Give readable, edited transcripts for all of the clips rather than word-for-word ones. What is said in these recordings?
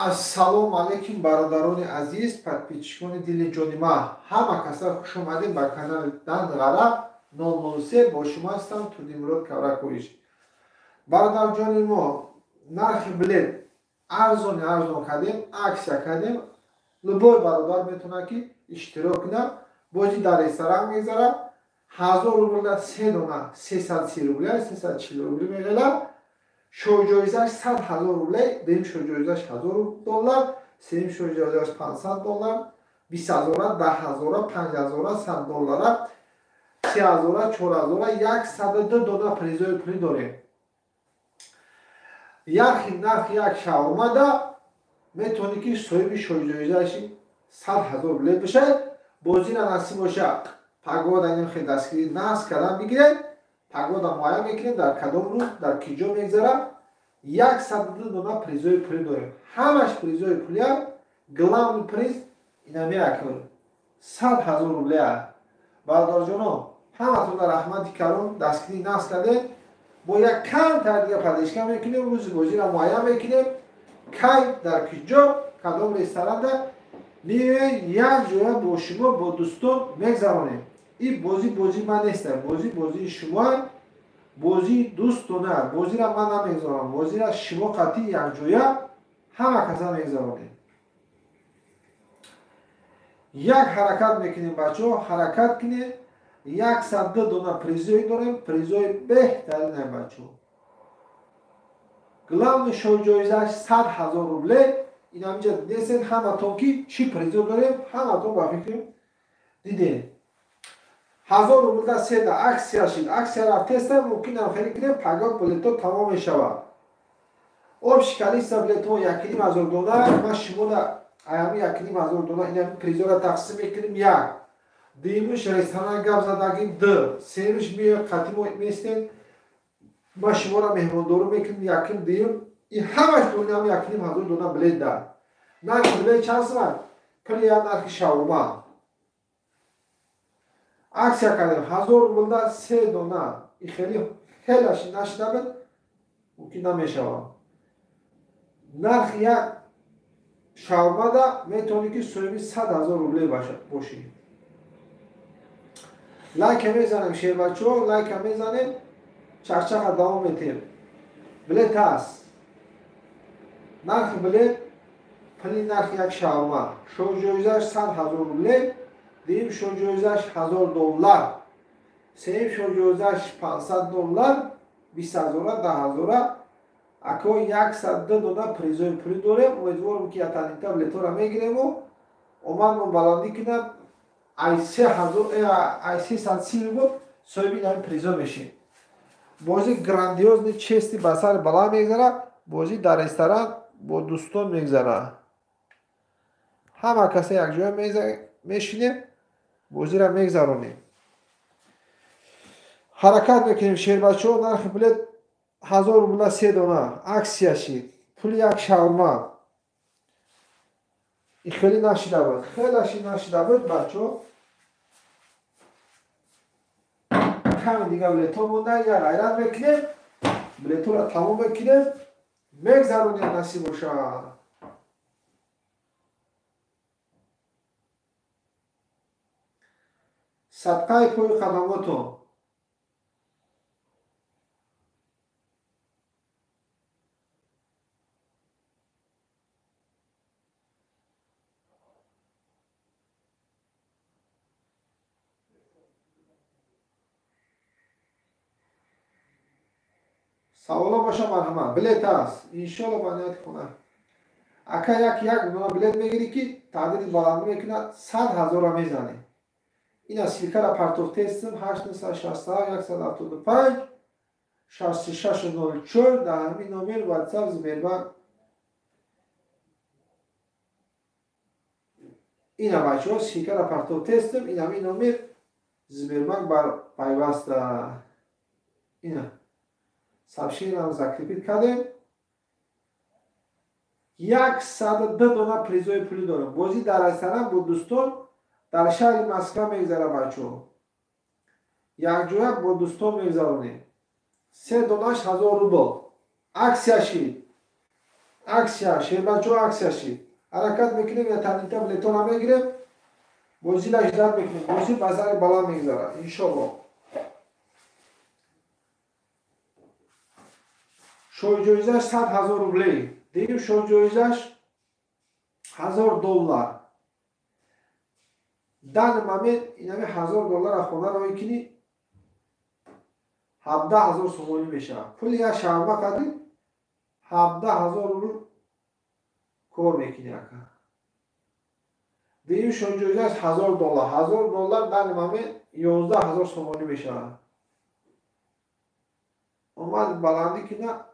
Ассалому алайкум бародарони азиз, подписчикони дили ҷони ма. Ҳама каса хуш омадед ба канали Дангара 003. Бо шумо ҳастам Турдимурод Кавракович. Бародарҷони мо, нархи билет арзони арзон кардем, аксия кардем. Любой бародар метавонад ки иштирок кунад. Бозӣ дар ресторан мегзарад. 1000 рубля се дона 330 рубля, 340 рубля меғелад. Шоҳҷоизаш 100 000 рублей, дуюм шоҳҷоизаш 1000 доллар, сеюм шоҳҷоизаш 500 доллар, 20 000, 10 000, 5 000, 100 доллара, 3 000, 4 000, 102 дона призои пулӣ дорем. Яхи нарх як шаурмада метавонӣ ки соҳиби шоҳҷоизаши 100 000 рублей бишавед. Бозира насиб бошад, погода инам хеле дастгирӣ насб кардан бигиред. Погода муайян мекунем, дар кадом рӯз, дар ки ҷо мегзарад. 102 дона призои пулӣ дорем. Ҳамаш призои пулия. Главный приз инамеак 100 000 рублеа. Бародарҷоно, ҳаматонда раҳмати калон, дастгирӣ насб кардем. Бо як камтар дига поддержка мекунем, рӯзи бозиро муайян мекунем. Кай, дар ки ҷо, кадом ресторанда меоем, як ҷоя бо шумо, бо дӯстон мегзаронем. Ин бозӣ бозии ман нест, бозӣ бозии шумо, бозии дӯстона. Бозиро ман намегзаронам, бозиро шумо қатъи якҷоя ҳама каса мегзаронем. Як ҳаракат мекунем, бачаҳо, ҳаракат кунем. 102 дона призои дорем, призои беҳтаринам, бачаҳо. Главный шоҳҷоизаш 100 000 рубле. Ин ҳаминҷа дидесен ҳаматон ки чӣ призо дорем, ҳаматон ба фикр дидем. 1000 рубля седа аксия шид. Аксия рафтеста, мумкин ам хеле кунем, пагоҳ билетҳо тамом мешавад. Общий количество билетҳо 1500 дона. Ман шумода аями 1500 дона ин призора тақсим мекунем. Як дуюмиш ресторан гап задагим, ду сеюмиш меояд қатъи мо местем, ман шуморо меҳмондорӣ мекунем. Якум, дуюм, ин ҳамаш донам 1500 дона билет дар. Нархи билет чанд сомон? Пули як нархи шаурма. Аксия кардем 1000 рубля се дона. И хеле хелаш нашида буд, мумкин намешавад. Нархи як шаурмада метавонӣ ки соҳиби 100 000 рубле бошӣ. Лайка мезанем, шербачаҳо, лайка мезанем, чақчақа давом метиҳем. Билет ҳаст. Нархи билет пули нархи як шаурма. Шоҳҷоизаш 100 000 рубле, дуюм шоҳҷоизаш 1000 доллар, сеюм шоҳҷоизаш 500 доллар, 20 000, 10 000. Ако 102 дона призои пулӣ дорем. Умедворам ки ятанита билетҳоро мегирему омадмон баландӣ кунад. Ай 330 рубл соҳиби ин призо мешем. Бозӣ грандиозный, чести ба сари баланд мегзарад. Бозӣ дар ресторан бо дӯстон мегзарад. Ҳама каса якҷоя мешинем, бозиро мегзаронем. Ҳаракат мекунем, шербачаҳо. Нархи билет 1000 рубля се дона аксия шид. Пули як шаурма. И хеле нашида буд, хеле нашида буд, бачаҳо. Ками дига билетҳо монда, як ғайрат мекунем, билетҳоро тамом мекунем, мегзаронем, насиб бошад. Садқаи пои қадамотон. Саволо боша, марҳамат. Билет ҳаст, иншолло ба нияти хона. Ака як як дона билет мегирӣ ки таъдири баландӣ мекунад, 100 000-ро мезанӣ. Ина ссылкаро партофтестим 867 175 6604 дар ҳамин номер WhatsApp Сбербанк. Ина бачаҳо, ссылкаро партофтестим, ин ҳамин номер Сбербанк бар пайваста. Ина сообщениям закрепить кардем. 102 дона призои пулӣ дорем. Бозӣ дар ресторан бо дӯстон дар шаҳри Москва мегзарад, бачаҳо. Якҷоя бо дӯстон мегзаронем. Се донаш 1000 рубл. Аксия шид. Аксия, шербачо аксия шид. Ҳаракат мекунем, я танита билетона мегирем, бозира ждат мекунем. Бозӣ базари баланд мегузарад, иншоллоҳ. Шоҳҷоизаш 100 000 рублей. Дуюм шоҳҷоизаш 1000 доллар. Дан момент инами 1000 доллара хона роҳӣ кунӣ, 17 000 сомонӣ мешавад. Пули як шарма кардӣ, 17 000 рубл кор мекунӣ ака. Дуюм шоҳҷоизаш 1000 доллар. 1000 доллар дан момент 11 000 сомонӣ мешавад. Омад баландӣ кина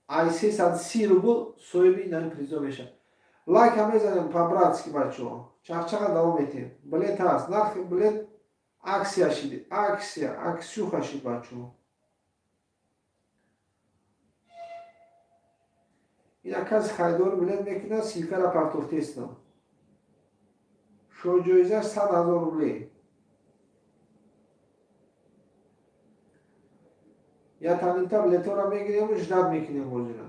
ай 330 рубл соҳиби инами призо мешавад. Лайк ҳам мезанем по-братски бачаҳо. Чақчақа давом метиҳем. Билет ҳаст. Нархи билет аксия шид. Аксия, аксюха шид бачаҳо. Ина каси харидори билет мекунад, силкара партофтестам. Шоҳҷоизаш 100 000 рублей. Я танита билетҳоро мегирему ждат мекунем бозира.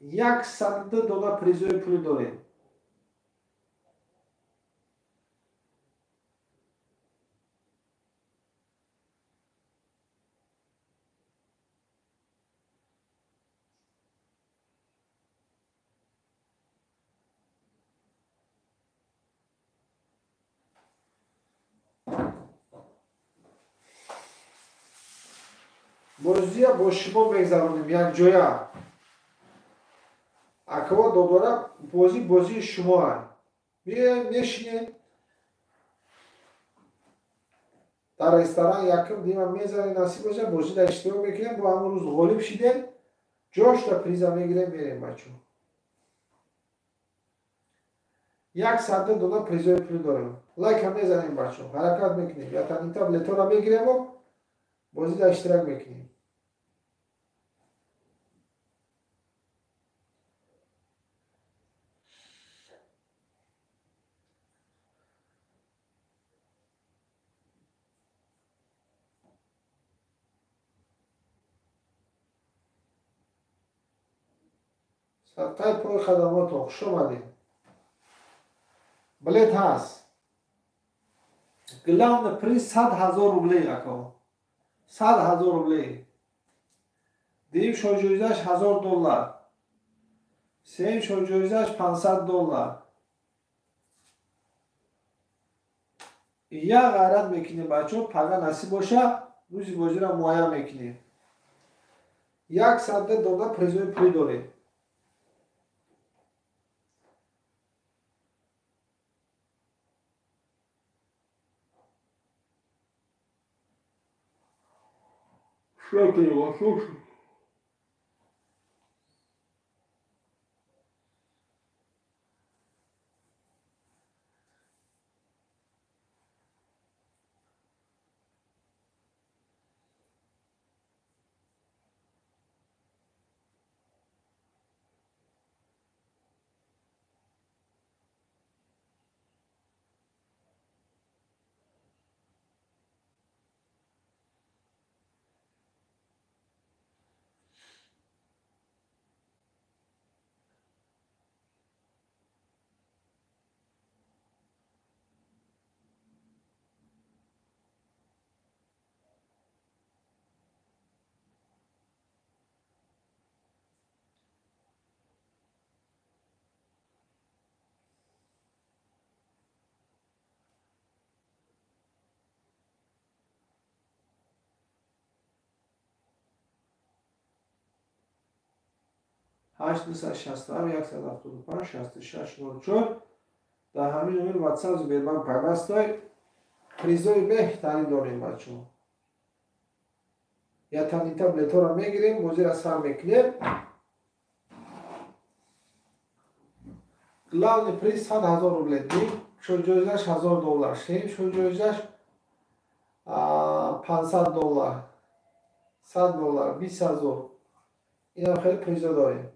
Як саду дона призои пулӣ дорем. Бозия бо шумо мегзаронем якҷоя. Акава додора бозӣ бозии шумоа. Меоем, мешинем дар ресторан, якум дима мезанем, насиб боша, бозида иштирок мекунем, бо ҳамон рӯз ғолиб шидем, ҷошта приза мегирем, мерем бачо. 100 дона призои пулӣ дорем. Лайк ҳам мезанем бачо, ҳаракат мекунем. Я танита билетҳоро мегирему бозида иштирок мекунем. Садқаи пои хадамотон, хуш омадед. Билет ҳаст. Главный приз 100 000 рублей ако. 100 000 рублей. Дуюм шоҳҷоизаш 1000 доллар. Сеюм шоҳҷоизаш 500 доллар. Як ғайрат мекунем бачаҳо, пага насиб боша, рӯзи бозиро муайян мекунем. 100 дона призои пулӣ дорем. Что слушай? 867 175 66 04 дар ҳамин номер WhatsApp Сбербанк пайвастай. Призои беҳтарин дорем бачаҳо. Я танита билетҳоро мегирем, бозиро сар мекунем. Главный приз 100 000 рублей. Дуюм шоҳҷоизаш 1000 доллар. Сеюм шоҳҷоизаш 500 доллар. 100 доллар, 20 000. Инам хеле призо дорем.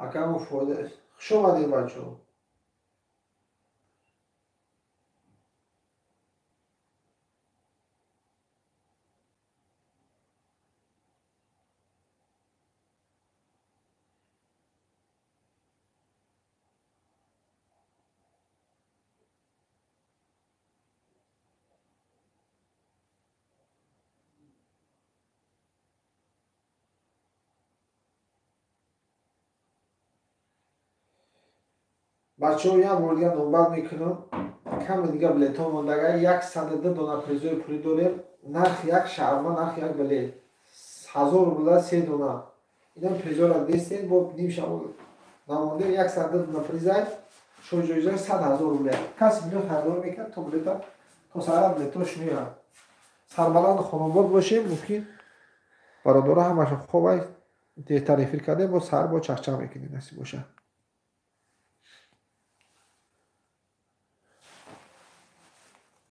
Акаму фоида. Хуш омадед, бачаҳо. Бачаҳо, як бор дига номбар мекунам, каме дига билетҳо мондага, 102 дона призои пулӣ дорем. Нархи як шаурма, нархи як билет 1000 рубла, се дона. Инам призора дестем, бо ним шаб намондем, 102 дона призай, шоҳҷоизаи 100 000 рубля. Каси миллион харидор мекард, то билета то сара билетош меояд. Сарбаланду хонобод бошем. Мумкин бародаро ҳамаша хобай, дертар эфир кардем, бо саҳар бо чахчах мекунем, насиб боша.